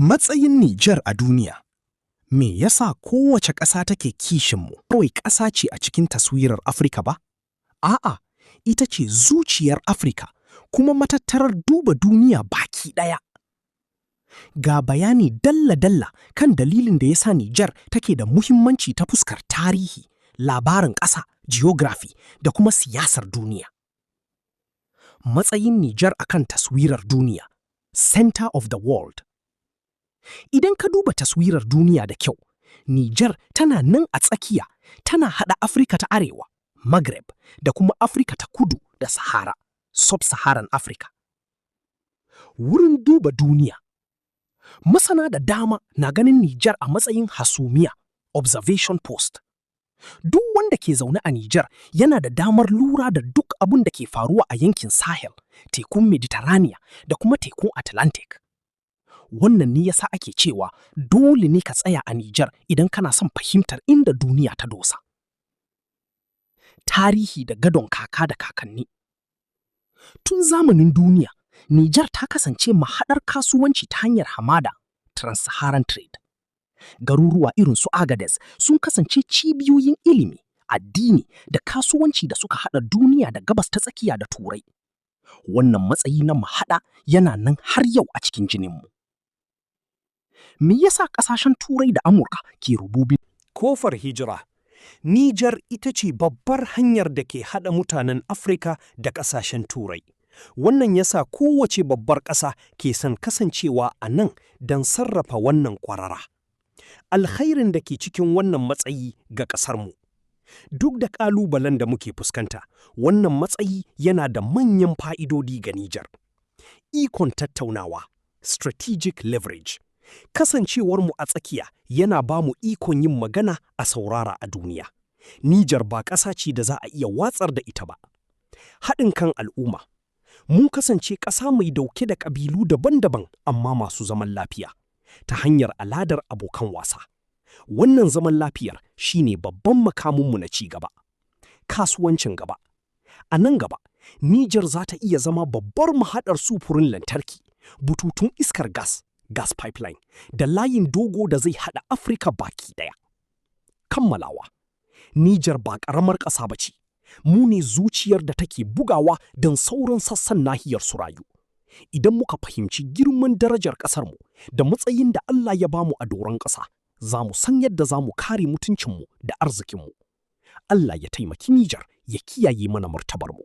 Matsayin Nijar a duniya. Me yasa kowace ƙasa take kishinmu? Kawai ƙasa ce a cikin taswirar Afirka ba? A'a, ita ce zuciyar Afirka kuma matattarar duba duniya baki ɗaya. Ga bayani dalla-dalla kan dalilin da ya sa Nijar take da muhimmanci ta fuskar tarihi, labarin ƙasa, geography da kuma siyasar duniya. Matsayin Nijar akan taswirar duniya, center of the world. Idan ka duba taswirar duniya da kyau, Nijar tana nan a tsakiya, tana haɗa Afirka ta Arewa, Maghreb, da kuma Afirka ta Kudu da Sahara, Sub-Saharan Africa. Wurin duba duniya. Masana da dama na ganin Nijar a matsayin hasumiya, observation post. Duk wanda ke zaune a Nijar yana da damar lura da duk abin da ke faruwa a yankin Sahel, tekun Mediterranean da kuma tekun Atlantic. Wannan ne yasa ake cewa dole ne ka tsaya a Nijar idan kana son fahimtar inda duniya ta dosa. Tarihi da gadon kaka da kakanni. Tun zamanin duniya, Nijar ta kasance mahaɗar kasuwanci ta hanyar hamada, Trans-Saharan Trade. Garuruwa irin su Agadez sun kasance cibiyoyin ilimi, addini da kasuwanci da suka haɗa duniya da Gabas ta Tsakiya da Turai. Wannan matsayi na mahaɗa yana nan har yau a cikin jininmu. Me yasa ƙasashen Turai da Amurka ke rububin Kofar hijira. Nijar ita ce babbar hanyar da ke haɗa mutanen Afirka da ƙasashen Turai. Wannan ya sa kowace babbar ƙasa ke son kasancewa a nan don sarrafa wannan kwarara. Alkhairin da ke cikin wannan matsayi ga ƙasarmu. Duk da ƙalubalen da muke fuskanta, wannan matsayi yana da manyan fa'idodi ga Nijar. Ikon tattaunawa, strategic leverage. Kasancewarmu a tsakiya yana ba mu ikon yin magana a saurara a duniya. Nijar ba ƙasa ce da za a iya watsar da ita ba. Haɗin kan al'umma. Mun kasance ƙasa mai dauke da ƙabilu daban-daban amma masu zaman lafiya, ta hanyar al'adar abokan wasa. Wannan zaman lafiyar shine babban makaminmu na ci gaba. Kasuwancin gaba. A nan gaba, Nijar za ta iya zama babbar mahaɗar sufurin lantarki, bututun iskar gas, gas pipeline, da layin dogo da zai haɗa Afirka baki ɗaya. Kammalawa. Nijar ba ƙaramar ƙasa ba ce. Mu ne zuciyar da take bugawa don sauran sassan nahiyar su rayu. Idan muka fahimci girman darajar ƙasarmu da matsayin da Allah ya bamu a doron ƙasa, za mu san yadda za mu kare mutuncinmu da arzikinmu. Allah ya taimaki Nijar, ya kiyaye mana martabarmu.